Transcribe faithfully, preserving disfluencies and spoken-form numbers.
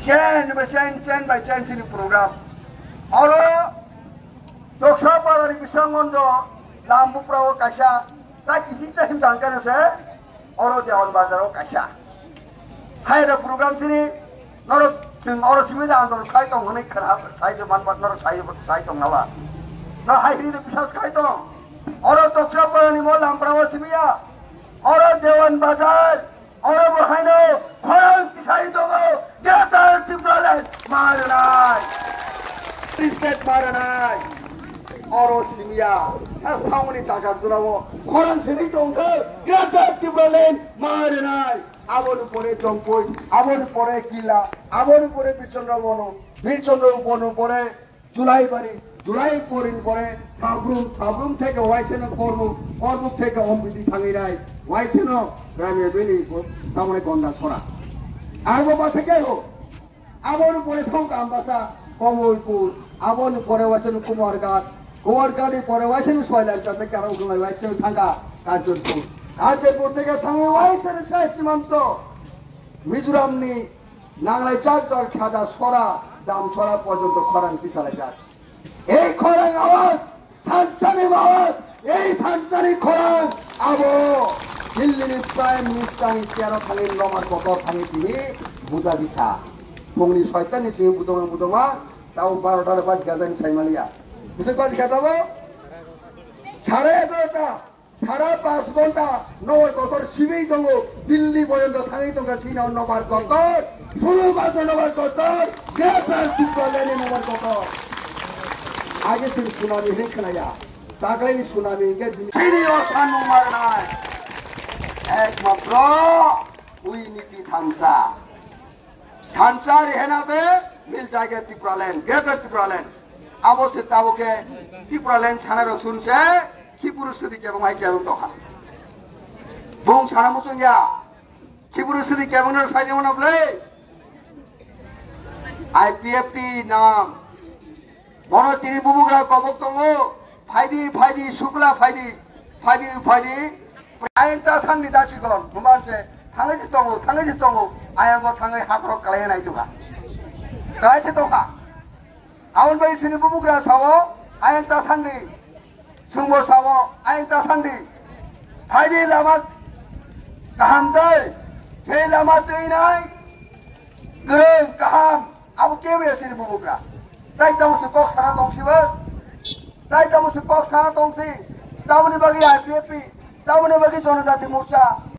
Chain by chain, chain by chain sini program. Oro Toksa Parani Biswang Mondo Lambuprao kaisa, ta kisi ta him tangkar se, oro Dewan Bazar o kaisa. Hai da program sini, noro sing oro simi da andol sai tong hwnwi khana, sai de man bat noro sai, sai tong nawa. Na hai hini de bisas khai tong. Oro Toksa Parani mo Lambuprao simi ya. Oro Dewan Bazar, oro bo haino khorang tisai tongo, Greater Tipraland maranai. State maranai. Oro simiya, ha sauni takar jurao khorang sini tongkhe, Greater Tipraland maranai. Aboni pore Jompui, aboni pore Kila, aboni pore Birchandra Bono, Birchandra Bono pore Julai bari, Julai porin pore Sabrum, Sabrum theke Waiseno Korbuk, Korbuk theke Ombiti thangwi rai, Waiseno Ramya Bini, tamone Gonda Sora. Arbo basa khe ho? Aboni pore thongka Ambasa, Komolpur, aboni pore Waiseno Kumarghat, Kumarghat ni pore Waiseno Soilan, Chandra Kara Ukulai Waiseno thangka Kanchanpur. Kanchanpur theke thangwi Waiseno Sai Simanto, Mizoram ni Nanglai jak jak khada sora, dam sora porjonto khorang tisalaijak. Ei khorang awaz, thansani awaz, ei thansani khorang abo Delhi ni Prime Minister ni chair o thangwi nobar kotor thangwi tini buja bikha. Phungni soita ni simi budongma budongma, tao barota le bajikha jani saimaliya. Bwswk bajikha tabo? Sare egarota. Sara panch ghonta nobar kotor sibui tongo, Delhi porjonto thangwi tongkha chini nobar kotor, sulu matro nobar kotor, Greater Tipraland ni nobar kotor. Age chwng tsunami hinwi khwnaya, taklaini tsunami hinkhe chini o sanmung maranai. Ekmatro ui niti thansa. Thansa rihena te mil jai khe Tipraland, Greater Tipraland. Abo se tabo khe Tipraland sana rok sun se Khipuru sudi kebong hai kebong tokha. Bung sana muchung ya. Khipuru sudi kebong no sai jemon ble. I P F T nam. Bono tini bubugra kobok tongo, phaidi, phaidi, sukla phaidi, phaidi, phaidi. Ayang ta thangni dasi kon, buman se, thangwi se tongo, thangwi se tongo, ayang go thangwi hakrok kalai nai tuka. Kalai se toka. Aun bai sini bubugra sawo, ayang ta thangni, sungbo sawo, ayang ta thangni. Phaidi lama kaham dai, thei lama tei nai, gereng kaham. Abo kebo ya sini bubugra. Tai tamo se kok sana tong sibo. Tai tamo se kok sana tong si. Tamoni bagi I P F T. Tamoni bagi Jonojati Morcha.